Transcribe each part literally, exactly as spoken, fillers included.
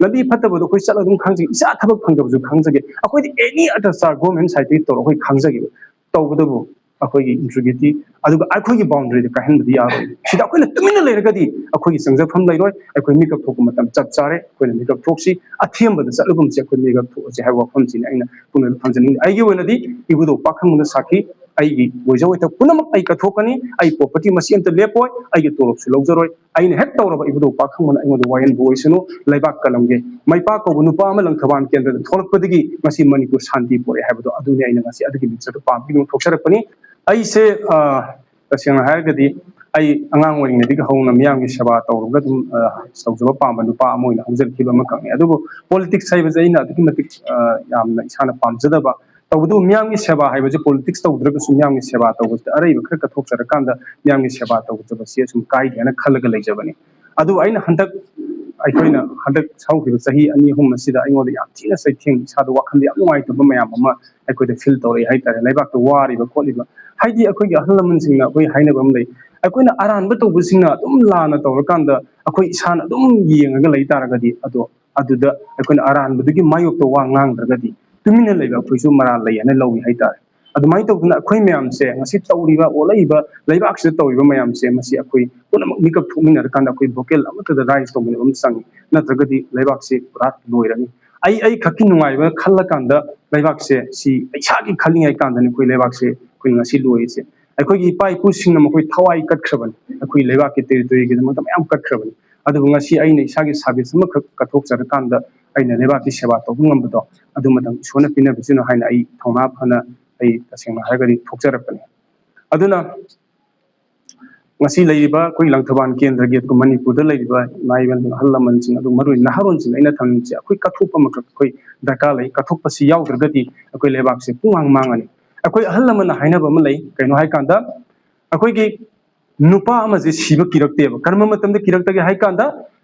ꯂꯝꯕꯤ ꯐꯠꯇꯕꯗꯣ ꯑꯩꯈꯣꯏ ꯆꯠꯂ ꯑꯗꯨꯝ ꯈꯪꯖꯒꯦ, ꯏꯆꯥ ꯊꯕꯛ ꯐꯪꯗꯕꯁꯨ ꯈꯪꯖꯒꯦ, ꯑꯩꯈꯣꯏꯗꯤ ꯑꯦꯅꯤ ꯑꯇ꯭ꯌꯥꯆꯥꯔ ꯒꯣꯔꯃꯦꯟ ꯁꯥꯏꯠꯇꯒꯤ ꯇꯧꯔ ꯑꯩꯈꯣꯏ ꯈꯪꯖꯒꯦꯕ꯫ ꯇꯧꯕꯇꯕꯨ ꯑꯩꯈꯣꯏꯒꯤ ꯏꯟꯇꯤꯒ꯭ꯔꯤꯇꯤ ꯑꯗꯨꯒ ꯑꯩꯈꯣꯏꯒꯤ ꯕꯥꯎꯟꯗꯔꯤꯗ ꯀꯥꯏꯍꯟꯕꯗꯤ ꯌꯥꯔꯣꯏ꯫ ꯁꯤꯗ ꯑꯩꯈꯣꯏꯅ ꯇꯨꯃꯤꯟꯅ ꯂꯩꯔꯒꯗꯤ ꯑꯩꯈꯣꯏꯒꯤ ꯆꯪꯖꯐꯝ ꯂꯩꯔꯣꯏ꯫ ꯑꯩꯈꯣꯏ ꯃꯤꯀꯞ ꯊꯣꯛꯄ ꯃꯇꯝ ꯆꯞ ꯆꯥꯔꯦ꯫ ꯑꯩꯈꯣꯏꯅ ꯃꯤꯀꯞ ꯊꯣꯛꯁꯤ, ꯑꯊꯦꯝꯕꯗ ꯆꯠꯂꯒꯨꯝꯁꯤ, ꯑꯩꯈꯣꯏ ꯃꯤꯀꯞ ꯊꯣꯛꯑꯁꯤ ꯍꯥꯏꯕ ꯋꯥꯐꯝꯁꯤꯅꯤ ꯑꯩꯅ ꯄꯨꯝꯅꯃꯛ ꯊꯝꯖꯅꯤꯡꯉꯤ꯫ ꯑꯩꯒꯤ ꯑꯣꯏꯅꯗꯤ ꯏꯕꯨꯙꯧ ꯄꯥꯈꯪꯕꯅ ꯁꯥꯈꯤ, ꯑꯩꯒꯤ ꯑꯣꯏꯖ ꯑꯣꯏꯊꯣꯛ ꯄꯨꯝꯅꯃꯛ ꯑꯩ ꯀꯠꯊꯣꯛꯀꯅꯤ꯫ ꯑꯩ ꯄ꯭ꯔꯣꯄꯔꯇꯤ ꯃꯁꯤ ꯑꯝꯇ ꯂꯦꯞꯄꯣꯏ, ꯑꯩꯒꯤ ꯇꯣꯂꯣꯞꯁꯨ ꯂꯧꯖꯔꯣꯏ꯫ ꯑꯩꯅ ꯍꯦꯛ ꯇꯧꯔꯕ ꯏꯕꯨꯙꯧ ꯄꯥꯈꯪꯕꯅ ꯑꯩꯉꯣꯟꯗ ꯋꯥꯌꯦꯟꯕ ꯑꯣꯏꯁꯅꯨ, ꯂꯩꯕꯥꯛ ꯀꯂꯝꯒꯦ꯫ ꯃꯩꯄꯥ ꯀꯧꯕ ꯅꯨꯄꯥ ꯑꯃ ꯂꯪꯊꯕꯥꯜ ꯀꯦꯟꯗ꯭ꯔꯗ ꯊꯣꯛꯂꯛꯄꯗꯒꯤ ꯉꯁꯤ ꯃꯅꯤꯄꯨꯔ ꯁꯥꯟꯇꯤ ꯄꯨꯔꯛꯑꯦ ꯍꯥꯏꯕꯗꯣ ꯑꯗꯨꯅꯤ ꯑꯩꯅ ꯉꯁꯤ ꯑꯗꯨꯒꯤ ꯃꯤꯡꯆꯠꯇꯨ ꯄꯥꯝꯕꯒꯤꯗꯃꯛ ꯊꯣꯛꯆꯔꯛꯄꯅꯤ꯫ ꯑꯩꯁꯦ, ꯑ, ꯇꯁꯦꯡꯅ ꯍꯥꯏꯔꯒꯗꯤ ꯑꯩ ꯑꯉꯥꯡ ꯑꯣꯏꯔꯤꯉꯩꯗꯒꯤ ꯍꯧꯅ ꯃꯤꯌꯥꯝꯒꯤ ꯁꯦꯕꯥ ꯇꯧꯔꯒ ꯑꯗꯨꯝ, ꯑ, ꯇꯧꯖꯕ ꯄꯥꯝꯕ ꯅꯨꯄꯥ ꯑꯃ ꯑꯣꯏꯅ ꯍꯧꯖꯔꯛꯈꯤꯕ ꯑꯃꯈꯛꯅꯤ꯫ ꯑꯗꯨꯕꯨ ꯄꯣꯂꯤꯇꯤꯛꯁ ꯍꯥꯏꯕꯁꯦ ꯑꯩꯅ ꯑꯗꯨꯛꯀꯤ ꯃꯇꯤꯛ, ꯑ, ꯌꯥꯝꯅ ꯏꯁꯥꯅ ꯄꯥꯝꯖꯗꯕ, ꯇꯧꯕꯇꯕꯨ ꯃꯤꯌꯥꯝꯒꯤ ꯁꯦꯕꯥ ꯍꯥꯏꯕꯁꯦ ꯄꯣꯂꯤꯇꯤꯛꯁ ꯇꯧꯗ꯭ꯔꯒꯁꯨ ꯃꯤꯌꯥꯝꯒꯤ ꯁꯦꯕꯥ ꯇꯧꯕꯁꯤꯗ ꯑꯔꯩꯕ ꯈꯔ ꯀꯠꯊꯣꯛꯆꯔꯀꯥꯟꯗ ꯃꯤꯌꯥꯝꯒꯤ ꯁꯦꯕꯥ ꯇꯧꯖꯕꯁꯤ ꯑꯁꯨꯝ ꯀꯥꯏꯗꯦ ꯍꯥꯏꯅ ꯈꯜꯂꯒ ꯂꯩꯖꯕꯅꯤ꯫ ꯑꯗꯨꯕꯨ ꯑꯩꯅ ꯍꯟꯗꯛ, ꯑꯩꯈꯣꯏꯅ ꯍꯟꯗꯛ ꯍꯧꯈꯤꯕ ꯆꯍꯤ ꯑꯅꯤ ꯑꯍꯨꯝ ꯑꯁꯤꯗ ꯑꯩꯉꯣꯟꯗ ꯌꯥꯝ ꯊꯤꯅ ꯆꯩꯊꯦꯡ, ꯏꯁꯥꯗ ꯋꯥꯈꯜꯗ ꯌꯥꯝ ꯅꯨꯡꯉꯥꯏꯇꯕ ꯃꯌꯥꯝ ꯑꯃ ꯑꯩꯈꯣꯏꯗ ꯐꯤꯜ ꯇꯧꯔꯛꯏ ꯍꯥꯏꯇꯥꯔꯦ꯫ ꯂꯩꯕꯥꯛꯇ ꯋꯥꯔꯤꯕ ꯈꯣꯠꯂꯤꯕ, ꯍꯥꯏꯗꯤ ꯑꯩꯈꯣꯏꯒꯤ ꯑꯍꯜ ꯂꯃꯟꯁꯤꯡꯅ ꯑꯩꯈꯣꯏ ꯍꯥꯏꯅꯕ ꯑꯃ ꯂꯩ, ꯑꯩꯈꯣꯏꯅ ꯑꯔꯥꯟꯕ ꯇꯧꯕꯁꯤꯡꯅ ꯑꯗꯨꯝ ꯂꯥꯟꯅ ꯇꯧꯔꯀꯥꯟꯗ ꯑꯩꯈꯣꯏ ꯏꯁꯥꯅ ꯑꯗꯨꯝ ꯌꯦꯡꯉꯒ ꯂꯩ ꯇꯥꯔꯒꯗꯤ, ꯑꯗꯣ ꯑꯗꯨꯗ ꯑꯩꯈꯣꯏꯅ ꯑꯔꯥꯟꯕꯗꯨꯒꯤ ꯃꯥꯌꯣꯛꯇ ꯋꯥ ꯉꯥꯡꯗ꯭ꯔꯒꯗꯤ ꯇꯨꯃꯤꯟꯅ ꯂꯩꯕ ꯑꯩꯈꯣꯏꯁꯨ ꯃꯔꯥꯜ ꯂꯩ ꯍꯥꯏꯅ ꯂꯧꯏ ꯍꯥꯏꯇꯥꯔꯦ꯫ ꯑꯗꯨꯃꯥꯏꯅ ꯇꯧꯗꯅ ꯑꯩꯈꯣꯏ ꯃꯌꯥꯝꯁꯦ ꯉꯁꯤ ꯇꯧꯔꯤꯕ, ꯑꯣꯜꯂꯛꯏꯕ ꯂꯩꯕꯥꯛꯁꯤꯗ ꯇꯧꯔꯤꯕ ꯃꯌꯥꯝꯁꯦ, ꯃꯁꯤ ꯑꯩꯈꯣꯏ ꯄꯨꯝꯅꯃꯛ ꯃꯤꯀꯞ ꯊꯣꯛꯃꯤꯟꯅꯔꯀꯥꯟꯗ ꯑꯩꯈꯣꯏ ꯚꯣꯀꯦꯜ ꯑꯃꯠꯇꯗ ꯔꯥꯏꯖ ꯇꯧꯃꯤꯟꯅꯕ ꯑꯃ ꯆꯪꯉꯤ꯫ ꯅꯠꯇ꯭ꯔꯒꯗꯤ ꯂꯩꯕꯥꯛꯁꯤ ꯄꯨꯔꯥ ꯂꯣꯏꯔꯅꯤ꯫ ꯑꯩ, ꯑꯩ ꯈꯛꯀꯤ ꯅꯨꯡꯉꯥꯏꯕ ꯈꯜꯂꯀꯥꯟꯗ ꯂꯩꯕꯥꯛꯁꯦ, ꯁꯤ ꯏꯁꯥꯒꯤ ꯈꯜꯂꯤꯉꯩ ꯀꯥꯟꯗꯅꯤ ꯑꯩꯈꯣꯏ ꯂꯩꯕꯥꯛꯁꯦ ꯑꯩꯈꯣꯏ ꯉꯁꯤ ꯂꯣꯏꯔꯤꯁꯦ꯫ ꯑꯩꯈꯣꯏꯒꯤ ꯏꯄꯥ ꯏꯄꯨꯁꯤꯡꯅ ꯃꯈꯣꯏ ꯊꯋꯥꯏ ꯀꯠꯈ꯭ꯔꯕꯅꯤ, ꯑꯩꯈꯣꯏ ꯂꯩꯕꯥꯛꯀꯤ ꯇꯦꯔꯤꯇꯣꯔꯤꯒꯤꯗꯃꯛꯇ ꯃꯌꯥꯝ ꯀꯠꯈ꯭ꯔꯕꯅꯤ꯫ ꯑꯗꯨꯕꯨ ꯉꯁꯤ ꯑꯩꯅ ꯏꯁꯥꯒꯤ ꯁꯥꯔꯚꯤꯁ ꯑꯃꯈꯛ ꯀꯠꯊꯣꯛꯆꯔꯀꯥꯟꯗ ꯑꯩꯅ ꯂꯩꯕꯥꯛꯀꯤ ꯁꯦꯕꯥ ꯇꯧꯕ ꯉꯝꯕꯗꯣ, ꯑꯗꯨ ꯃꯇꯝ ꯏꯁꯣꯔꯅ ꯄꯤꯅꯕꯁꯤꯅ ꯍꯥꯏꯅ ꯑꯩ ꯊꯧꯅꯥ ꯐꯅ ꯑꯩ ꯇꯁꯦꯡꯅ ꯍꯥꯏꯔꯒꯗꯤ ꯊꯣꯛꯆꯔꯛꯄꯅꯤ꯫ ꯑꯗꯨꯅ ꯉꯁꯤ ꯂꯩꯔꯤꯕ ꯑꯩꯈꯣꯏ ꯂꯪꯊꯕꯥꯜ ꯀꯦꯟꯗ꯭ꯔꯒꯤ, ꯑꯗꯨꯒ ꯃꯅꯤꯄꯨꯔꯗ ꯂꯩꯔꯤꯕ ꯏꯃꯥ ꯏꯕꯦꯟ ꯑꯍꯜ ꯂꯃꯟꯁꯤꯡ, ꯑꯗꯨꯒ ꯃꯔꯨꯑꯣꯏꯅ ꯅꯍꯥꯔꯣꯟꯁꯤꯡ ꯑꯩꯅ ꯊꯝꯅꯤꯡꯕꯁꯦ, ꯑꯩꯈꯣꯏ ꯀꯠꯊꯣꯛꯄ ꯑꯃꯈꯛ ꯑꯩꯈꯣꯏ ꯗꯔꯀꯥꯔ ꯂꯩ꯫ ꯀꯠꯊꯣꯛꯄꯁꯤ ꯌꯥꯎꯗ꯭ꯔꯒꯗꯤ ꯑꯩꯈꯣꯏ ꯂꯩꯕꯥꯛꯁꯦ ꯄꯨꯡꯃꯥꯡ ꯃꯥꯡꯉꯅꯤ꯫ ꯑꯩꯈꯣꯏ ꯑꯍꯜ ꯂꯃꯟꯅ ꯍꯥꯏꯅꯕ ꯑꯃ ꯂꯩ, ꯀꯩꯅꯣ ꯍꯥꯏꯀꯥꯟꯗ, ꯑꯩꯈꯣꯏꯒꯤ ꯅꯨꯄꯥ ꯑꯃꯁꯦ ꯁꯤꯕ ꯀꯤꯔꯛꯇꯦꯕ꯫ ꯀꯔꯝꯕ ꯃꯇꯝꯗ ꯀꯤꯔꯛꯇꯒꯦ ꯍꯥꯏ ꯀꯥꯟꯗ,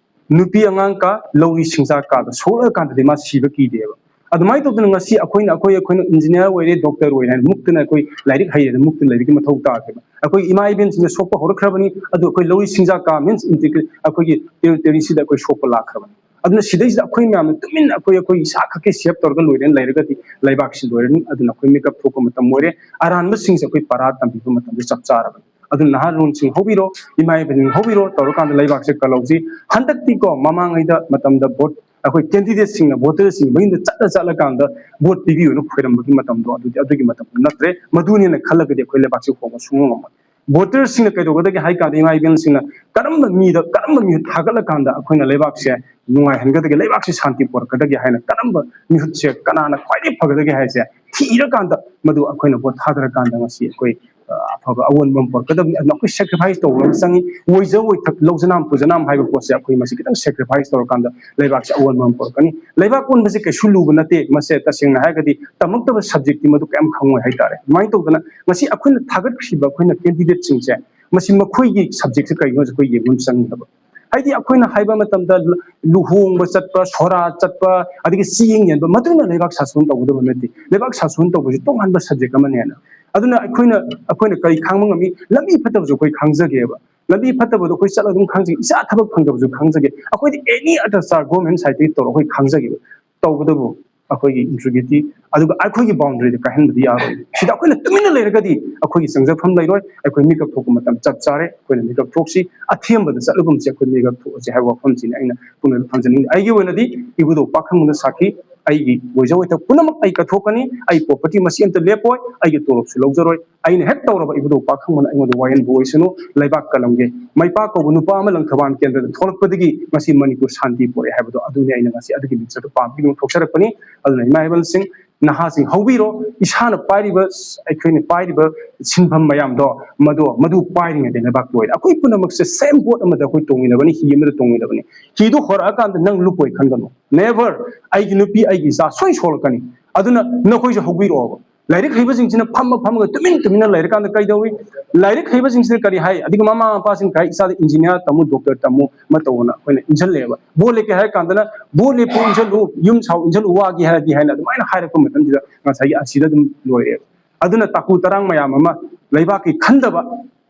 ꯅꯨꯄꯤ ꯑꯉꯥꯡ ꯀꯥ ꯂꯧꯔꯤ ꯁꯤꯡꯖꯥ ꯀꯥꯗ ꯁꯣꯛꯂꯛꯑꯀꯥꯟꯗꯗꯤ ꯃꯥ ꯁꯤꯕ ꯀꯤꯗꯦꯕ꯫ ꯑꯗꯨꯃꯥꯏꯅ ꯇꯧꯗꯅ ꯉꯁꯤ ꯑꯩꯈꯣꯏꯅ, ꯑꯩꯈꯣꯏ, ꯑꯩꯈꯣꯏꯅ ꯏꯟꯖꯤꯅꯤꯌꯥꯔ ꯑꯣꯏꯔꯦ, ꯗꯣꯛꯇꯔ ꯑꯣꯏꯔꯦ ꯍꯥꯏꯅ ꯃꯨꯛꯇꯅ ꯑꯩꯈꯣꯏ ꯂꯥꯏꯔꯤꯛ ꯍꯩꯔꯦꯅ ꯃꯨꯛꯇꯅ ꯂꯩꯕꯒꯤ ꯃꯊꯧ ꯇꯥꯗꯦꯕ꯫ ꯑꯩꯈꯣꯏ ꯏꯃꯥ ꯏꯕꯦꯟꯁꯤꯡꯅ ꯁꯣꯛꯄ ꯍꯧꯔꯛꯈ꯭ꯔꯕꯅꯤ, ꯑꯗꯨ ꯑꯩꯈꯣꯏ ꯂꯧꯔꯤ ꯁꯤꯡꯖꯥ ꯀꯥ ꯃꯤꯟꯁ ꯑꯩꯈꯣꯏꯒꯤ ꯇꯦꯔꯤꯇꯣꯔꯤꯁꯤꯗ ꯑꯩꯈꯣꯏ ꯁꯣꯛꯄ ꯂꯥꯛꯈ꯭ꯔꯕꯅꯤ꯫ ꯑꯗꯨꯅ ꯁꯤꯗꯩꯁꯤꯗ ꯑꯩꯈꯣꯏ ꯃꯌꯥꯝꯅ ꯇꯨꯃꯤꯟꯅ ꯑꯩꯈꯣꯏ ꯑꯩꯈꯣꯏ ꯏꯁꯥ ꯈꯛꯀꯤ ꯁꯦꯞ ꯇꯧꯔꯒ ꯂꯣꯏꯔꯦꯅ ꯂꯩꯔꯒꯗꯤ ꯂꯩꯕꯥꯛꯁꯤ ꯂꯣꯏꯔꯅꯤ꯫ ꯑꯗꯨꯅ ꯑꯩꯈꯣꯏ ꯃꯤꯀꯞ ꯊꯣꯛꯄ ꯃꯇꯝ ꯑꯣꯏꯔꯦ꯫ ꯑꯔꯥꯟꯕꯁꯤꯡꯁꯦ ꯑꯩꯈꯣꯏ ꯄꯔꯥ ꯇꯝꯕꯤꯕ ꯃꯇꯝꯗ ꯆꯞ ꯆꯥꯔꯕꯅꯤ꯫ ꯑꯗꯨꯅ ꯅꯍꯥꯔꯣꯟꯁꯤꯡ ꯍꯧꯕꯤꯔꯣ, ꯏꯃꯥ ꯏꯕꯦꯟꯁꯤꯡ ꯍꯧꯕꯤꯔꯣ, ꯇꯧꯔꯀꯥꯟꯗ ꯂꯩꯕꯥꯛꯁꯦ ꯀꯜꯍꯧꯁꯤ꯫ ꯍꯟꯗꯛꯇꯤꯀꯣ, ꯃꯃꯥꯡꯉꯩꯗ ꯃꯇꯝꯗ ꯚꯣꯠ ꯑꯩꯈꯣꯏ ꯀꯦꯟꯗꯤꯗꯦꯠꯁꯤꯡꯅ ꯚꯣꯇꯔꯁꯤꯡ ꯃꯌꯨꯝꯗ ꯆꯠꯂ ꯆꯠꯂꯀꯥꯟꯗ ꯚꯣꯠ ꯄꯤꯕꯤꯌꯨꯅ ꯈꯣꯏꯔꯝꯕꯒꯤ ꯃꯇꯝꯗꯣ ꯑꯗꯨꯗꯤ ꯑꯗꯨꯒꯤ ꯃꯇꯝꯗꯣ ꯅꯠꯇ꯭ꯔꯦ꯫ ꯃꯗꯨꯅꯦꯅ ꯈꯜꯂꯒꯗꯤ ꯑꯩꯈꯣꯏ ꯂꯩꯕꯥꯛꯁꯦ ꯍꯣꯡꯕ ꯁꯨꯡꯉꯝ ꯉꯝꯃꯣꯏ꯫ ꯚꯣꯇꯔꯁꯤꯡꯅ ꯀꯩꯗꯧꯒꯗꯒꯦ ꯍꯥꯏ ꯀꯥꯟꯗ, ꯏꯃꯥ ꯏꯕꯦꯜꯁꯤꯡꯅ ꯀꯔꯝꯕ ꯃꯤꯗ, ꯀꯔꯝꯕ ꯃꯤꯍꯨꯠ ꯊꯥꯒꯠꯂꯀꯥꯟꯗ ꯑꯩꯈꯣꯏꯅ ꯂꯩꯕꯥꯛꯁꯦ ꯅꯨꯡꯉꯥꯏꯍꯟꯒꯗꯒꯦ, ꯂꯩꯕꯥꯛꯁꯦ ꯁꯥꯟꯇꯤ ꯄꯨꯔꯛꯀꯗꯒꯦ ꯍꯥꯏꯅ ꯀꯔꯝꯕ ꯃꯤꯍꯨꯠꯁꯦ ꯀꯅꯥꯅ ꯈ꯭ꯋꯥꯏꯗꯒꯤ ꯐꯒꯗꯒꯦ ꯍꯥꯏꯁꯦ ꯊꯤꯔꯀꯥꯟꯗ ꯃꯗꯨ ꯑꯩꯈꯣꯏꯅ ꯚꯣꯠ ꯊꯥꯗꯔꯀꯥꯟꯗ ꯉꯁꯤ ꯑꯩꯈꯣꯏ, ꯑ, ꯑꯐꯕ ꯑꯑꯣꯟꯕ ꯑꯃ ꯄꯨꯔꯛꯀꯗꯕꯅꯤ꯫ ꯑꯗꯨꯅ ꯑꯩꯈꯣꯏ ꯁꯦꯀ꯭ꯔꯤꯐꯥꯏꯁ ꯇꯧꯕ ꯑꯃ ꯆꯪꯉꯤ꯫ ꯑꯣꯏꯖ ꯑꯣꯏꯊꯛ, ꯂꯧꯖꯅꯥꯝ ꯄꯨꯖꯅꯥꯝ ꯍꯥꯏꯕ ꯄꯣꯠꯁꯦ ꯑꯩꯈꯣꯏ ꯃꯁꯤ ꯈꯤꯇꯪ ꯁꯦꯀ꯭ꯔꯤꯐꯥꯏꯁ ꯇꯧꯔꯀꯥꯟꯗ ꯂꯩꯕꯥꯛꯁꯦ ꯑꯑꯣꯟꯕ ꯑꯃ ꯄꯨꯔꯛꯀꯅꯤ꯫ ꯂꯩꯕꯥꯛ ꯑꯣꯟꯕꯁꯦ ꯀꯩꯁꯨ ꯂꯨꯕ ꯅꯠꯇꯦ꯫ ꯃꯁꯦ ꯇꯁꯦꯡꯅ ꯍꯥꯏꯔꯒꯗꯤ ꯇꯝꯃꯛꯇꯕ ꯁꯕꯖꯦꯛꯇꯤ ꯃꯗꯨ ꯀꯌꯥꯝ ꯈꯪꯉꯣꯏ ꯍꯥꯏꯇꯥꯔꯦ꯫ ꯑꯗꯨꯃꯥꯏꯅ ꯇꯧꯗꯅ ꯉꯁꯤ ꯑꯩꯈꯣꯏꯅ ꯊꯥꯒꯠꯈꯤꯕ ꯑꯩꯈꯣꯏꯅ ꯀꯦꯟꯗꯤꯗꯦꯠꯁꯤꯡꯁꯦ, ꯃꯁꯤ ꯃꯈꯣꯏꯒꯤ ꯁꯕꯖꯦꯛꯁꯦ ꯀꯔꯤꯅꯣꯁꯦ ꯑꯩꯈꯣꯏ ꯌꯦꯡꯕ ꯑꯃ ꯆꯪꯉꯦꯕ꯫ ꯍꯥꯏꯗꯤ ꯑꯩꯈꯣꯏꯅ ꯍꯥꯏꯕ ꯃꯇꯝꯗ ꯂꯨ-, ꯂꯨꯍꯣꯡꯕ ꯆꯠꯄ, ꯁꯣꯔꯥ ꯆꯠꯄ, ꯑꯗꯒꯤ ꯆꯦꯡ ꯌꯦꯟꯕ, ꯃꯗꯨꯅ ꯂꯩꯕꯥꯛ ꯁꯥꯁꯣꯟ ꯇꯧꯒꯗꯕ ꯅꯠꯇꯦ꯫ ꯂꯩꯕꯥꯛ ꯁꯥꯁꯣꯟ ꯇꯧꯕꯁꯤ ꯇꯣꯉꯥꯟꯕ ꯁꯕꯖꯦꯛ ꯑꯃꯅꯦꯅ꯫ ꯑꯗꯨꯅ ꯑꯩꯈꯣꯏꯅ, ꯑꯩꯈꯣꯏꯅ ꯀꯔꯤ ꯈꯥꯡꯕ ꯉꯝꯃꯤ? ꯂꯝꯕꯤ ꯐꯠꯇꯕꯁꯨ ꯑꯩꯈꯣꯏ ꯈꯪꯖꯒꯦꯕ꯫ ꯂꯝꯕꯤ ꯐꯠꯇꯕꯗꯣ ꯑꯩꯈꯣꯏ ꯆꯠꯂꯒ ꯑꯗꯨꯝ ꯈꯪꯖꯩ꯫ ꯏꯆꯥ ꯊꯕꯛ ꯐꯪꯗꯕꯁꯨ ꯈꯪꯖꯒꯦ꯫ ꯑꯩꯈꯣꯏꯗꯤ ꯑꯦꯅꯤ ꯑꯇꯁꯇꯥꯔ ꯒꯣꯔꯃꯦꯟ ꯁꯥꯏꯠꯇꯒꯤ ꯇꯧꯔꯒ ꯑꯩꯈꯣꯏ ꯈꯪꯖꯒꯦꯕ꯫ ꯇꯧꯕꯇꯕꯨ ꯑꯩꯈꯣꯏꯒꯤ ꯏꯟꯇꯤꯒ꯭ꯔꯤꯇꯤ, ꯑꯗꯨꯒ ꯑꯩꯈꯣꯏꯒꯤ ꯕꯥꯎꯟꯗꯔꯤꯗ ꯀꯥꯏꯍꯟꯕꯗꯤ ꯌꯥꯔꯣꯏ꯫ ꯁꯤꯗ ꯑꯩꯈꯣꯏꯅ ꯇꯨꯃꯤꯟꯅ ꯂꯩꯔꯒꯗꯤ ꯑꯩꯈꯣꯏꯒꯤ ꯆꯪꯖꯐꯝ ꯂꯩꯔꯣꯏ꯫ ꯑꯩꯈꯣꯏ ꯃꯤꯀꯞ ꯊꯣꯛꯄ ꯃꯇꯝ ꯆꯞ ꯆꯥꯔꯦ꯫ ꯑꯩꯈꯣꯏꯅ ꯃꯤꯀꯞ ꯊꯣꯛꯁꯤ, ꯑꯊꯦꯝꯕꯗ ꯆꯠꯂꯒꯨꯝꯁꯤ, ꯑꯩꯈꯣꯏ ꯃꯤꯀꯞ ꯊꯣꯛꯑꯁꯤ ꯍꯥꯏꯕ ꯋꯥꯐꯝꯁꯤꯅꯤ ꯑꯩꯅ ꯄꯨꯝꯅꯃꯛ ꯊꯝꯖꯅꯤꯡꯉꯤ꯫ ꯑꯩꯒꯤ ꯑꯣꯏꯅꯗꯤ ꯏꯕꯨꯙꯧ ꯄꯥꯈꯪꯕꯅ ꯁꯥꯈꯤ, ꯑꯩꯒꯤ ꯑꯣꯏꯖ ꯑꯣꯏꯊꯛ ꯄꯨꯝꯅꯃꯛ ꯑꯩ ꯀꯠꯊꯣꯛꯀꯅꯤ꯫ ꯑꯩꯒꯤ ꯄ꯭ꯔꯣꯄꯔꯇꯤ ꯃꯁꯤ ꯑꯝꯇ ꯂꯦꯞꯄꯣꯏ, ꯑꯩꯒꯤ ꯇꯣꯂꯣꯞꯁꯨ ꯂꯧꯖꯔꯣꯏ꯫ ꯑꯩꯅ ꯍꯦꯛ ꯇꯧꯔꯕ ꯏꯕꯨꯙꯧ ꯄꯥꯈꯪꯕꯅ ꯑꯩꯉꯣꯟꯗ ꯋꯥꯌꯦꯟꯕꯨ ꯑꯣꯏꯁꯅꯨ, ꯂꯩꯕꯥꯛ ꯀꯂꯝꯒꯦ꯫ ꯃꯩꯄꯥ ꯀꯧꯕ ꯅꯨꯄꯥ ꯑꯃ ꯂꯪꯊꯕꯥꯜ ꯀꯦꯟꯗ꯭ꯔꯗ ꯊꯣꯛꯂꯛꯄꯗꯒꯤ ꯉꯁꯤ ꯃꯅꯤꯄꯨꯔ ꯁꯥꯟꯇꯤ ꯄꯨꯔꯛꯑꯦ ꯍꯥꯏꯕꯗꯣ ꯑꯗꯨꯅꯤ꯫ ꯑꯩꯅ ꯉꯁꯤ ꯑꯗꯨꯒꯤ ꯃꯤꯡꯆꯠꯇꯨ ꯄꯥꯝꯕꯒꯤꯗꯃꯛ ꯊꯣꯛꯆꯔꯛꯄꯅꯤ꯫ ꯑꯗꯨꯅ ꯏꯃꯥ ꯏꯕꯦꯜꯁꯤꯡ, ꯅꯍꯥꯁꯤꯡ ꯍꯧꯕꯤꯔꯣ, ꯏꯁꯥꯅ ꯄꯥꯏꯔꯤꯕ, ꯑꯩꯈꯣꯏꯅ ꯄꯥꯏꯔꯤꯕ ꯁꯤꯟꯐꯝ ꯃꯌꯥꯝꯗꯣ, ꯃꯗꯣ, ꯃꯗꯨ ꯄꯥꯏꯔꯤꯉꯩꯗ ꯂꯩꯕꯥꯛ ꯂꯣꯏꯔꯦ꯫ ꯑꯩꯈꯣꯏ ꯄꯨꯝꯅꯃꯛꯁꯦ same boat ꯑꯃꯗ ꯑꯩꯈꯣꯏ ꯇꯣꯡꯃꯤꯟꯅꯕꯅꯤ, ꯍꯤ ꯑꯃꯗ ꯇꯣꯡꯃꯤꯟꯅꯕꯅꯤ꯫ ꯍꯤꯗꯨ ꯍꯣꯔꯛꯑꯀꯥꯟꯗ ꯅꯪ ꯂꯨꯞꯄꯣꯏ ꯈꯟꯒꯅꯨ꯫ Never꯫ ꯑꯩꯒꯤ ꯅꯨꯄꯤ, ꯑꯩꯒꯤ ꯏꯆꯥ ꯁꯣꯏ ꯁꯣꯛꯂꯛꯀꯅꯤ꯫ ꯑꯗꯨꯅ ꯅꯈꯣꯏꯁꯨ ꯍꯧꯕꯤꯔꯛꯑꯣꯕ꯫ ꯂꯥꯏꯔꯤꯛ ꯍꯩꯕꯁꯤꯡꯁꯤꯅ ꯐꯝꯃ ꯐꯝꯃꯒ ꯇꯨꯃꯤꯟ ꯇꯨꯃꯤꯟꯅ ꯂꯩꯔꯀꯥꯟꯗ ꯀꯩꯗꯧꯏ? ꯂꯥꯏꯔꯤꯛ ꯍꯩꯕꯁꯤꯡꯁꯤꯅ ꯀꯔꯤ ꯍꯥꯏ? ꯑꯗꯒꯤ ꯃꯃꯥ ꯃꯄꯥꯁꯤꯡ ꯀꯔꯤ ꯍꯥꯏ? "ꯏꯆꯥꯗ ꯏꯟꯖꯤꯅꯤꯌꯥꯔ ꯇꯝꯃꯨ, ꯗꯣꯛꯇꯔ ꯇꯝꯃꯨ, ꯑꯃ ꯇꯧꯑꯣꯅ" ꯑꯩꯈꯣꯏꯅ ꯏꯟꯁꯤꯜꯂꯦꯕ꯫ ꯕꯣꯠ ꯂꯦꯞꯀꯦ ꯍꯥꯏꯔ ꯀꯥꯟꯗꯅ, "ꯕꯣꯠ ꯂꯦꯞꯄꯨ, ꯏꯟꯁꯤꯜꯂꯨ, ꯌꯨꯝ ꯁꯥꯎ, ꯏꯟꯁꯤꯜꯂꯨ, ꯋꯥꯒꯦ ꯍꯥꯏꯔꯗꯤ" ꯍꯥꯏꯅ ꯑꯗꯨꯃꯥꯏꯅ ꯍꯥꯏꯔꯛꯄ ꯃꯇꯝꯁꯤꯗ ꯉꯁꯥꯏꯒꯤ ꯑꯁꯤꯗ ꯑꯗꯨꯝ ꯂꯣꯏꯔꯦꯕ꯫ ꯑꯗꯨꯅ ꯇꯥꯀꯨ ꯇꯔꯥꯡ ꯃꯌꯥꯝ ꯑꯃ ꯂꯩꯕꯥꯛꯀꯤ ꯈꯟꯗꯕ,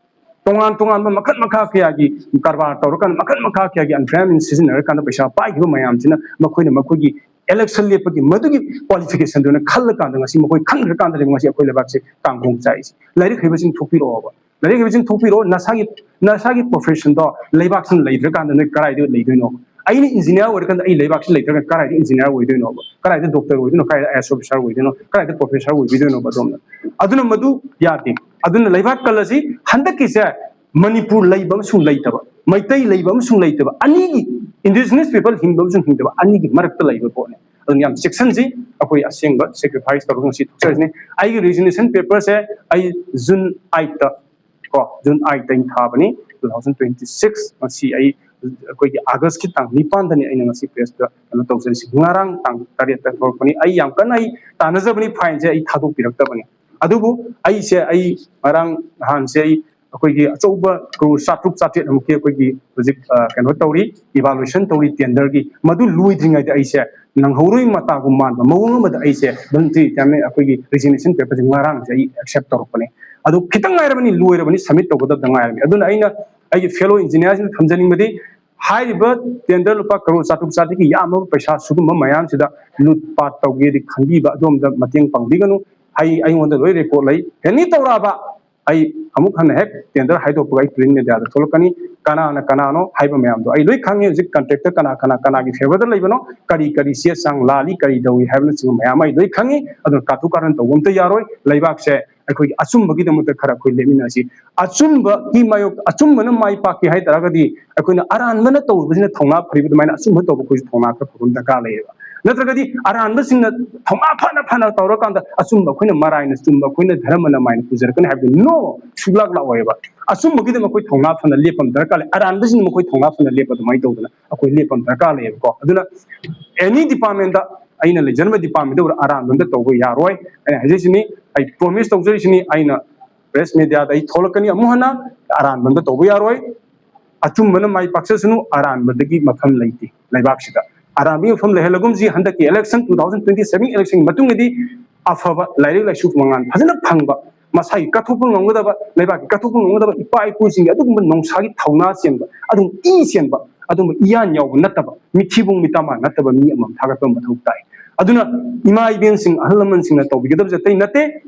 ꯇꯣꯉꯥꯟ ꯇꯣꯉꯥꯟꯕ ꯃꯈꯜ ꯃꯈꯥ ꯀꯌꯥꯒꯤ ꯀꯔꯕꯥꯔ ꯇꯧꯔꯀꯥꯟꯗ, ꯃꯈꯜ ꯃꯈꯥ ꯀꯌꯥꯒꯤ unfair means ꯁꯤꯖꯤꯟꯅꯔꯀꯥꯟꯗ ꯄꯩꯁꯥ ꯄꯥꯏꯈꯤꯕ ꯃꯌꯥꯝꯁꯤꯅ ꯃꯈꯣꯏꯅ ꯃꯈꯣꯏꯒꯤ election ꯂꯦꯞꯄꯒꯤ ꯃꯗꯨꯒꯤ qualification ꯗꯨꯅ ꯈꯜꯂꯀꯥꯟꯗ ꯉꯁꯤ ꯃꯈꯣꯏ ꯈꯟꯈ꯭ꯔꯀꯥꯟꯗꯅꯦꯕ ꯉꯁꯤ ꯑꯩꯈꯣꯏ ꯂꯩꯕꯥꯛꯁꯦ ꯀꯥꯡꯒꯣꯡ ꯆꯥꯏꯁꯦ꯫ ꯂꯥꯏꯔꯤꯛ ꯍꯩꯕꯁꯤꯡ ꯊꯣꯛꯄꯤꯔꯛꯑꯣꯕ꯫ ꯂꯥꯏꯔꯤꯛ ꯍꯩꯕꯁꯤꯡ ꯊꯣꯛꯄꯤꯔꯛꯑꯣ꯫ ꯅꯁꯥꯒꯤ, ꯅꯁꯥꯒꯤ profession ꯗꯣ ꯂꯩꯕꯥꯛꯁꯤꯅ ꯂꯩꯇ꯭ꯔꯀꯥꯟꯗ ꯅꯣꯏ ꯀꯗꯥꯏꯗ ꯂꯩꯗꯣꯏꯅꯣ? ꯑꯩꯅ engineer ꯑꯣꯏꯔꯀꯥꯟꯗ ꯑꯩ ꯂꯩꯕꯥꯛꯁꯤ ꯂꯩꯇ꯭ꯔꯒ ꯀꯗꯥꯏꯗ engineer ꯑꯣꯏꯗꯣꯏꯅꯣꯕ? ꯀꯗꯥꯏꯗ doctor ꯑꯣꯏꯗꯣꯏꯅꯣ? ꯀꯗꯥꯏꯗ IAS officer ꯑꯣꯏꯗꯣꯏꯅꯣ? ꯀꯗꯥꯏꯗ professor ꯑꯣꯏꯕꯤꯗꯣꯏꯅꯣꯕ? ꯑꯗꯣꯝꯅ, ꯑꯗꯨꯅ ꯃꯗꯨ ꯌꯥꯗꯦ꯫ ꯑꯗꯨꯅ ꯂꯩꯕꯥꯛ ꯀꯜꯂꯁꯤ꯫ ꯍꯟꯗꯛꯀꯤꯁꯦ ꯃꯅꯤꯄꯨꯔ ꯂꯩꯕ ꯑꯃꯁꯨꯡ ꯂꯩꯇꯕ, ꯃꯩꯇꯩ ꯂꯩꯕ ꯑꯃꯁꯨꯡ ꯂꯩꯇꯕ, ꯑꯅꯤꯒꯤ indigenous people ꯍꯤꯡꯕ ꯑꯃꯁꯨꯡ ꯍꯤꯡꯗꯕ ꯑꯅꯤꯒꯤ ꯃꯔꯛꯇ ꯂꯩꯕ ꯄꯣꯠꯅꯤ꯫ ꯑꯗꯨꯅ ꯌꯥꯝ ꯆꯦꯛꯁꯤꯟꯁꯤ꯫ ꯑꯩꯈꯣꯏ ꯑꯁꯦꯡꯕ sacrifice ꯇꯧꯔꯒ ꯉꯁꯤ ꯊꯣꯛꯆꯔꯤꯁꯤꯅꯤ꯫ ꯑꯩꯒꯤ resignation paper ꯁꯦ ꯑꯩ June eight ꯇ, ꯀꯣ, June eight ꯇ ꯑꯩꯅ ꯊꯥꯕꯅꯤ, two thousand twenty six꯫ ꯉꯁꯤ ꯑꯩ, ꯑꯩꯈꯣꯏꯒꯤ August ꯀꯤ ꯇꯥꯡ ꯅꯤꯄꯥꯟꯗꯅꯤ ꯑꯩꯅ ꯉꯁꯤ press ꯇ ꯀꯩꯅꯣ ꯇꯧꯖꯔꯤꯁꯤ꯫ ꯉꯔꯥꯡ ꯇꯥꯡ ꯇꯔꯦꯠꯇ ꯊꯣꯛꯂꯛꯄꯅꯤ꯫ ꯑꯩ ꯌꯥꯝ ꯀꯟꯅ ꯑꯩ ꯇꯥꯟꯅꯖꯕꯅꯤ, fine ꯁꯦ ꯑꯩ ꯊꯥꯗꯣꯛꯄꯤꯔꯛꯇꯕꯅꯤ꯫ ꯑꯗꯨꯕꯨ ꯑꯩꯁꯦ, ꯑꯩ ꯉꯔꯥꯡ ꯅꯍꯥꯟꯁꯦ ꯑꯩ ꯑꯩꯈꯣꯏꯒꯤ ꯑꯆꯧꯕ crore ꯆꯥꯇ꯭ꯔꯨꯛ ꯆꯥꯇ꯭ꯔꯦꯠ ꯑꯃꯨꯛꯀꯤ ꯑꯩꯈꯣꯏꯒꯤ ꯍꯧꯖꯤꯛ, ꯑ, ꯀꯩꯅꯣ ꯇꯧꯔꯤ, evaluation ꯇꯧꯔꯤ tender ꯒꯤ꯫ ꯃꯗꯨ ꯂꯣꯏꯗ꯭ꯔꯤꯉꯩꯗ ꯑꯩꯁꯦ ꯅꯪꯍꯧꯔꯣꯏ ꯃꯇꯥꯒꯨꯝ ꯃꯥꯟꯕ ꯃꯑꯣꯡ ꯑꯃꯗ ꯑꯩꯁꯦ voluntary retirement, ꯑꯩꯈꯣꯏꯒꯤ resignation paper ꯁꯦ ꯉꯔꯥꯡꯁꯦ ꯑꯩ accept ꯇꯧꯔꯛꯄꯅꯦ꯫ ꯑꯗꯨ ꯈꯤꯇꯪ ꯉꯥꯏꯔꯕꯅꯤ, ꯂꯣꯏꯔꯕꯅꯤ, submit ꯇꯧꯒꯗꯕꯗ ꯉꯥꯏꯔꯕꯅꯤ꯫ ꯑꯗꯨꯅ ꯑꯩꯅ ꯑꯩꯒꯤ fellow engineer ꯁꯤꯡꯗ ꯊꯝꯖꯅꯤꯡꯕꯗꯤ, ꯍꯥꯏꯔꯤꯕ tender ꯂꯨꯄꯥ crore ꯆꯥꯇ꯭ꯔꯨꯛ ꯆꯥꯇ꯭ꯔꯦꯠꯀꯤ ꯌꯥꯝꯂꯕ ꯄꯩꯁꯥ ꯁꯤꯒꯨꯝꯕ ꯃꯌꯥꯝꯁꯤꯗ ꯂꯨꯠ ꯄꯥꯠ ꯇꯧꯒꯦꯗꯤ ꯈꯟꯕꯤꯕ ꯑꯗꯣꯝꯗ ꯃꯇꯦꯡ ꯄꯥꯡꯕꯤꯒꯅꯨ꯫ ꯑꯩ, ꯑꯩꯉꯣꯟꯗ ꯂꯣꯏ record ꯂꯩ꯫ Any ꯇꯧꯔꯛꯑꯕ, ꯑꯩ ꯑꯃꯨꯛ ꯍꯟꯅ ꯍꯦꯛ tender ꯍꯥꯏꯗꯣꯛꯄꯒ ꯑꯩ print media ꯗ ꯊꯣꯛꯂꯛꯀꯅꯤ꯫ ꯀꯅꯥꯅ ꯀꯅꯥꯅꯣ ꯍꯥꯏꯕ ꯃꯌꯥꯝꯗꯣ ꯑꯩ ꯂꯣꯏ ꯈꯪꯉꯤ꯫ ꯍꯧꯖꯤꯛ contract ꯇ ꯀꯅꯥ, ꯀꯅꯥ, ꯀꯅꯥꯒꯤ favour ꯗ ꯂꯩꯕꯅꯣ, ꯀꯔꯤ ꯀꯔꯤ ꯆꯦ ꯆꯥꯡ ꯂꯥꯜꯂꯤ, ꯀꯔꯤ ꯇꯧꯏ ꯍꯥꯏꯕꯅꯆꯤꯡꯕ ꯃꯌꯥꯝ ꯑꯩ ꯂꯣꯏ ꯈꯪꯉꯤ꯫ ꯑꯗꯨꯅ ꯀꯥꯇꯨ ꯀꯥꯔꯟ ꯇꯧꯕ ꯑꯝꯇ ꯌꯥꯔꯣꯏ꯫ ꯂꯩꯕꯥꯛꯁꯦ ꯑꯩꯈꯣꯏꯒꯤ ꯑꯆꯨꯝꯕꯒꯤꯗꯃꯛꯇ ꯈꯔ ꯑꯩꯈꯣꯏ ꯂꯦꯞꯃꯤꯟꯅꯁꯤ꯫ ꯑꯆꯨꯝꯕꯒꯤ ꯃꯥꯌꯣꯛ, ꯑꯆꯨꯝꯕꯅ ꯃꯥꯏ ꯄꯥꯛꯀꯦ ꯍꯥꯏ ꯇꯥꯔꯒꯗꯤ ꯑꯩꯈꯣꯏꯅ ꯑꯔꯥꯟꯕꯅ ꯇꯧꯔꯨꯕꯁꯤꯅ ꯊꯧꯅꯥ ꯐꯔꯤꯕ ꯑꯗꯨꯃꯥꯏꯅ ꯑꯆꯨꯝꯕ ꯇꯧꯕ ꯑꯩꯈꯣꯏꯁꯨ ꯊꯧꯅꯥ ꯈꯔ ꯐꯕ ꯑꯃ ꯗꯔꯀꯥꯔ ꯂꯩꯌꯦꯕ꯫ ꯅꯠꯇ꯭ꯔꯒꯗꯤ ꯑꯔꯥꯟꯕꯁꯤꯡꯅ ꯊꯧꯅꯥ ꯐꯅ ꯐꯅ ꯇꯧꯔꯀꯥꯟꯗ ꯑꯆꯨꯝꯕ ꯑꯩꯈꯣꯏꯅ ꯃꯔꯥꯏꯅ ꯆꯨꯝꯕ ꯑꯩꯈꯣꯏꯅ ꯙꯔꯃꯅ ꯃꯥꯏꯅ ꯄꯨꯖꯔꯛꯀꯅꯤ ꯍꯥꯏꯕꯗꯨ, no, ꯁꯨꯛꯂꯥꯛ ꯂꯥꯛꯑꯣꯏꯕ꯫ ꯑꯆꯨꯝꯕꯒꯤꯗꯃꯛ ꯑꯩꯈꯣꯏ ꯊꯧꯅꯥ ꯐꯅ ꯂꯦꯞꯄ ꯑꯃ ꯗꯔꯀꯥꯔ ꯂꯩ꯫ ꯑꯔꯥꯟꯕꯁꯤꯡꯅ ꯃꯈꯣꯏ ꯊꯧꯅꯥ ꯐꯅ ꯂꯦꯞꯄ ꯑꯗꯨꯃꯥꯏꯅ ꯇꯧꯗꯅ ꯑꯩꯈꯣꯏ ꯂꯦꯞꯄ ꯑꯃ ꯗꯔꯀꯥꯔ ꯂꯩꯌꯦꯕꯀꯣ꯫ ꯑꯗꯨꯅ any department ꯇ, ꯑꯩꯅ ꯂꯩꯖꯔꯝꯕ department ꯇ ꯑꯣꯏꯔꯣ, ꯑꯔꯥꯟꯕ ꯑꯝꯇ ꯇꯧꯕ ꯌꯥꯔꯣꯏ꯫ ꯑꯩꯅ ꯍꯥꯏꯖꯔꯤꯁꯤꯅꯤ, ꯑꯩ promise ꯇꯧꯖꯔꯤꯁꯤꯅꯤ, ꯑꯩꯅ press media ꯗ ꯑꯩ ꯊꯣꯛꯂꯛꯀꯅꯤ ꯑꯃꯨꯛ ꯍꯟꯅ꯫ ꯑꯔꯥꯟꯕ ꯑꯝꯇ ꯇꯧꯕ ꯌꯥꯔꯣꯏ꯫ ꯑꯆꯨꯝꯕꯅ ꯃꯥꯏ ꯄꯥꯛꯆꯁꯅꯨ, ꯑꯔꯥꯟꯕꯗꯒꯤ ꯃꯐꯝ ꯂꯩꯇꯦ ꯂꯩꯕꯥꯛꯁꯤꯗ꯫ ꯑꯔꯥꯟꯕꯒꯤ ꯃꯐꯝ ꯂꯩꯍꯜꯂꯒꯨꯝꯁꯤ꯫ ꯍꯟꯗꯛꯀꯤ election, two thousand twenty seven election ꯒꯤ ꯃꯇꯨꯡꯗꯗꯤ ꯑꯐꯕ, ꯂꯥꯏꯔꯤꯛ ꯂꯥꯏꯁꯨ ꯃꯉꯥꯜ ꯐꯖꯅ ꯐꯪꯕ, ꯃꯁꯥꯒꯤ ꯀꯠꯊꯣꯛꯄ ꯉꯝꯒꯗꯕ, ꯂꯩꯕꯥꯛꯀꯤ ꯀꯠꯊꯣꯛꯄ ꯉꯝꯒꯗꯕ ꯏꯄꯥ ꯏꯄꯨꯁꯤꯡꯒꯤ ꯑꯗꯨꯒꯨꯝꯕ ꯅꯣꯡꯁꯥꯒꯤ ꯊꯧꯅꯥ ꯆꯦꯟꯕ, ꯑꯗꯨꯒꯨꯝꯕ ꯏ ꯆꯦꯟꯕ, ꯑꯗꯨꯒꯨꯝꯕ ꯏꯌꯥꯟ ꯌꯥꯎꯕ ꯅꯠꯇꯕ, ꯃꯤꯊꯤꯕꯣꯡ ꯃꯤꯇꯥꯃꯥ ꯅꯠꯇꯕ ꯃꯤ ꯑꯃ ꯊꯥꯒꯠꯄ ꯃꯊꯧ ꯇꯥꯏ꯫ ꯑꯗꯨꯅ ꯏꯃꯥ ꯏꯕꯦꯟꯁꯤꯡ, ꯑꯍꯜ ꯂꯃꯟꯁꯤꯡꯅ ꯇꯧꯕꯤꯒꯗꯕꯁꯦ ꯑꯇꯩ ꯅꯠꯇꯦ,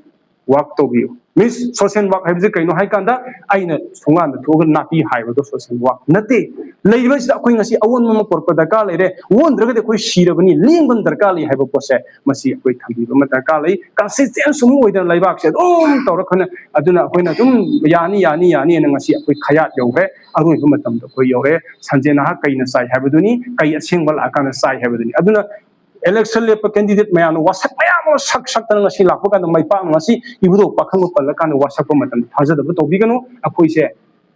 ꯋꯥꯛ ꯇꯧꯕꯤꯌꯨ꯫ ꯃꯤꯁ, ꯁꯣꯁꯦꯜ ꯋꯥꯛ ꯍꯥꯏꯕꯁꯦ ꯀꯩꯅꯣ ꯍꯥꯏ ꯀꯥꯟꯗ, ꯑꯩꯅ ꯊꯣꯡꯒꯥꯟꯗ ꯊꯣꯛꯑꯒ ꯅꯥꯄꯤ ꯍꯥꯏꯕꯗꯣ ꯁꯣꯁꯦꯜ ꯋꯥꯛ ꯅꯠꯇꯦ꯫ ꯂꯩꯔꯤꯕꯁꯤꯗ ꯑꯩꯈꯣꯏ ꯉꯁꯤ ꯑꯑꯣꯟꯕ ꯑꯃ ꯄꯨꯔꯛꯄ ꯗꯔꯀꯥꯔ ꯂꯩꯔꯦ꯫ ꯑꯣꯟꯗ꯭ꯔꯒꯗꯤ ꯑꯩꯈꯣꯏ ꯁꯤꯔꯕꯅꯤ, ꯂꯦꯡꯕ ꯑꯃ ꯗꯔꯀꯥꯔ ꯂꯩ ꯍꯥꯏꯕ ꯄꯣꯠꯁꯦ, ꯃꯁꯤ ꯑꯩꯈꯣꯏ ꯊꯝꯕꯤꯕ ꯑꯃ ꯗꯔꯀꯥꯔ ꯂꯩ꯫ ꯀꯟꯁꯤꯁꯇꯦꯟꯁ ꯑꯃ ꯑꯣꯏꯗꯅ ꯂꯩꯕꯥꯛꯁꯦ ꯑꯗꯨꯝ ꯇꯧꯔꯛꯈ꯭ꯔꯅ, ꯑꯗꯨꯅ ꯑꯩꯈꯣꯏꯅ ꯑꯗꯨꯝ ꯌꯥꯅꯤ, ꯌꯥꯅꯤ, ꯌꯥꯅꯤꯅ ꯉꯁꯤ ꯑꯩꯈꯣꯏ ꯈꯌꯥꯠ ꯌꯧꯈ꯭ꯔꯦ꯫ ꯑꯔꯣꯏꯕ ꯃꯇꯝꯗ ꯑꯩꯈꯣꯏ ꯌꯧꯔꯦ꯫ ꯁꯟꯖꯦ ꯅꯍꯥꯛ ꯀꯩꯅ ꯆꯥꯏ ꯍꯥꯏꯕꯗꯨꯅꯤ, ꯀꯩ ꯑꯁꯦꯡꯕ ꯂꯥꯛꯑꯀꯥꯟꯗ ꯆꯥꯏ ꯍꯥꯏꯕꯗꯨꯅꯤ꯫ ꯑꯗꯨꯅ ꯏꯂꯦꯛꯁꯟ ꯂꯦꯞꯄ ꯀꯦꯟꯗꯤꯗꯦꯠ ꯃꯌꯥꯝꯅ ꯋꯥꯁꯛ ꯃꯌꯥꯝ ꯑꯃ ꯁꯛ ꯁꯛꯇꯅ ꯉꯁꯤ ꯂꯥꯛꯄ ꯀꯥꯟꯗ ꯃꯥꯏ ꯄꯥꯛꯅ ꯉꯁꯤ ꯏꯕꯨꯙꯧ ꯄꯥꯈꯪꯕ ꯄꯜꯂꯀꯥꯟꯗ ꯋꯥꯁꯛꯄ ꯃꯇꯝꯗ ꯊꯥꯖꯗꯕ ꯇꯧꯕꯤꯒꯅꯨ꯫ ꯑꯩꯈꯣꯏꯁꯦ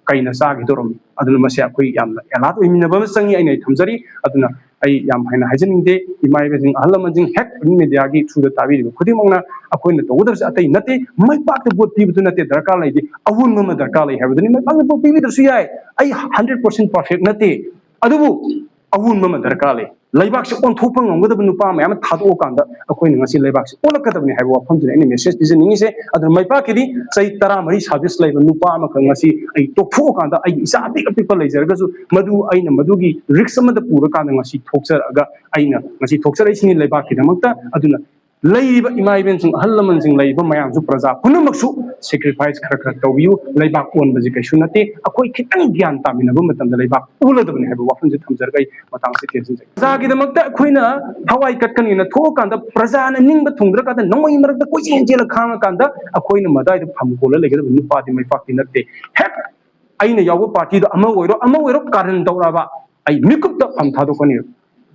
ꯀꯩꯅ ꯆꯥꯈꯤꯗꯧꯔꯝꯃꯤ꯫ ꯑꯗꯨꯅ ꯃꯁꯤ ꯑꯩꯈꯣꯏ ꯌꯥꯝꯅ ꯑꯦꯂꯥꯔꯠ ꯑꯣꯏꯃꯤꯟꯅꯕ ꯑꯃ ꯆꯪꯉꯤ꯫ ꯑꯩꯅ ꯑꯩ ꯊꯝꯖꯔꯤ꯫ ꯑꯗꯨꯅ ꯑꯩ ꯌꯥꯝ ꯍꯦꯟꯅ ꯍꯥꯏꯖꯅꯤꯡꯗꯦ꯫ ꯏꯃꯥ ꯏꯕꯦꯟꯁꯤꯡ, ꯑꯍꯜ ꯂꯃꯟꯁꯤꯡ, ꯍꯦꯛ ꯄ꯭ꯔꯤꯟ ꯃꯦꯗꯤꯌꯥꯒꯤ ꯊ꯭ꯔꯨꯗ ꯇꯥꯕꯤꯔꯤꯕ ꯈꯨꯗꯤꯡꯃꯛꯅ ꯑꯩꯈꯣꯏꯅ ꯇꯧꯒꯗꯕꯁꯦ ꯑꯇꯩ ꯅꯠꯇꯦ, ꯃꯥꯏ ꯄꯥꯛꯇ ꯚꯣꯠ ꯄꯤꯕꯗꯨ ꯅꯠꯇꯦ ꯗꯔꯀꯥꯔ ꯂꯩꯗꯤ, ꯑꯑꯣꯟꯕ ꯑꯃ ꯗꯔꯀꯥꯔ ꯂꯩ ꯍꯥꯏꯕꯗꯨꯅꯤ꯫ ꯃꯥꯏ ꯄꯥꯛꯇ ꯚꯣꯠ ꯄꯤꯕꯤꯗ꯭ꯔꯁꯨ ꯌꯥꯏ, ꯑꯩ ꯍꯟꯗ꯭ꯔꯦꯠ ꯄꯥꯔꯁꯦꯟ ꯄꯔꯐꯦꯛ ꯅꯠꯇꯦ, ꯑꯗꯨꯕꯨ ꯑꯑꯣꯟꯕ ꯑꯃ ꯗꯔꯀꯥꯔ ꯂꯩ꯫ ꯂꯩꯕꯥꯛꯁꯦ ꯑꯣꯟꯊꯣꯛꯄ ꯉꯝꯒꯗꯕ ꯅꯨꯄꯥ ꯃꯌꯥꯝ ꯑꯃ ꯊꯥꯗꯣꯛꯑꯀꯥꯟꯗ ꯑꯩꯈꯣꯏꯅ ꯉꯁꯤ ꯂꯩꯕꯥꯛꯁꯦ ꯑꯣꯜꯂꯛꯀꯗꯕꯅꯤ ꯍꯥꯏꯕ ꯋꯥꯐꯝꯗꯨꯅꯤ ꯑꯩꯅ ꯃꯦꯁꯦꯖ ꯄꯤꯖꯅꯤꯡꯉꯤꯁꯦ꯫ ꯑꯗꯨꯅ ꯃꯥꯏ ꯄꯥꯛꯀꯤꯗꯤ ꯆꯍꯤ ꯇꯔꯥꯃꯔꯤ ꯁꯥꯔꯚꯤꯁ ꯂꯩꯕ ꯅꯨꯄꯥ ꯑꯃꯈꯛ ꯉꯁꯤ ꯑꯩ ꯇꯣꯛꯊꯣꯛꯑꯀꯥꯟꯗ ꯑꯩꯒꯤ ꯏꯆꯥ ꯑꯄꯤꯛ ꯑꯄꯤꯛꯄ ꯂꯩꯖꯔꯒꯁꯨ ꯃꯗꯨ ꯑꯩꯅ ꯃꯗꯨꯒꯤ ꯔꯤꯛꯁ ꯑꯃꯗ ꯄꯨꯔꯀꯥꯟꯗ ꯉꯁꯤ ꯊꯣꯛꯆꯔꯛꯑꯒ ꯑꯩꯅ ꯉꯁꯤ ꯊꯣꯛꯆꯔꯛꯏꯁꯤꯅꯤ ꯂꯩꯕꯥꯛꯀꯤꯗꯃꯛꯇ꯫ ꯑꯗꯨꯅ ꯂꯩꯔꯤꯕ ꯏꯃꯥ ꯏꯕꯦꯟꯁꯤꯡ, ꯑꯍꯜ ꯂꯃꯟꯁꯤꯡ, ꯂꯩꯔꯤꯕ ꯃꯌꯥꯝꯁꯨ, ꯄ꯭ꯔꯖꯥ ꯄꯨꯝꯅꯃꯛꯁꯨ ꯁꯦꯀ꯭ꯔꯤꯐꯥꯏꯁ ꯈꯔ ꯈꯔ ꯇꯧꯕꯤꯌꯨ꯫ ꯂꯩꯕꯥꯛ ꯑꯣꯟꯕꯁꯤ ꯀꯩꯁꯨ ꯅꯠꯇꯦ꯫ ꯑꯩꯈꯣꯏ ꯈꯤꯇꯪ ꯒ꯭ꯌꯥꯟ ꯇꯥꯃꯤꯟꯅꯕ ꯃꯇꯝꯗ ꯂꯩꯕꯥꯛ ꯑꯣꯜꯂꯗꯕꯅꯤ ꯍꯥꯏꯕ ꯋꯥꯐꯝꯁꯦ ꯊꯝꯖꯔꯒ ꯑꯩ ꯃꯇꯥꯡꯁꯤ ꯇꯦꯟꯁꯤꯟꯖꯒꯦ꯫ ꯄ꯭ꯔꯖꯥꯒꯤꯗꯃꯛꯇ ꯑꯩꯈꯣꯏꯅ ꯊꯋꯥꯏ ꯀꯠꯀꯅꯤꯅ ꯊꯣꯛꯑꯀꯥꯟꯗ ꯄ꯭ꯔꯖꯥꯅ ꯅꯤꯡꯕ ꯊꯨꯡꯗ꯭ꯔꯀꯥꯟꯗ ꯅꯣꯡꯃꯩ ꯃꯔꯛꯇ ꯀꯣꯏꯆꯦꯟ ꯆꯦꯜꯂ ꯈꯥꯡꯉꯀꯥꯟꯗ ꯑꯩꯈꯣꯏꯅ ꯃꯗꯥꯏꯗ ꯐꯝ ꯀꯣꯜꯂ ꯂꯩꯒꯗꯕ ꯅꯨꯄꯥꯗꯤ ꯃꯥꯏ ꯄꯥꯛꯇꯤ ꯅꯠꯇꯦ꯫ ꯍꯦꯛ ꯑꯩꯅ ꯌꯥꯎꯕ ꯄꯥꯔꯇꯤꯗꯣ ꯑꯃ ꯑꯣꯏꯔꯣ, ꯑꯃ ꯑꯣꯏꯔꯣ, ꯀꯥꯔꯟ ꯇꯧꯔꯛꯑꯕ ꯑꯩ ꯃꯤꯀꯨꯞꯇ ꯐꯝ ꯊꯥꯗꯣꯛꯀꯅꯤ꯫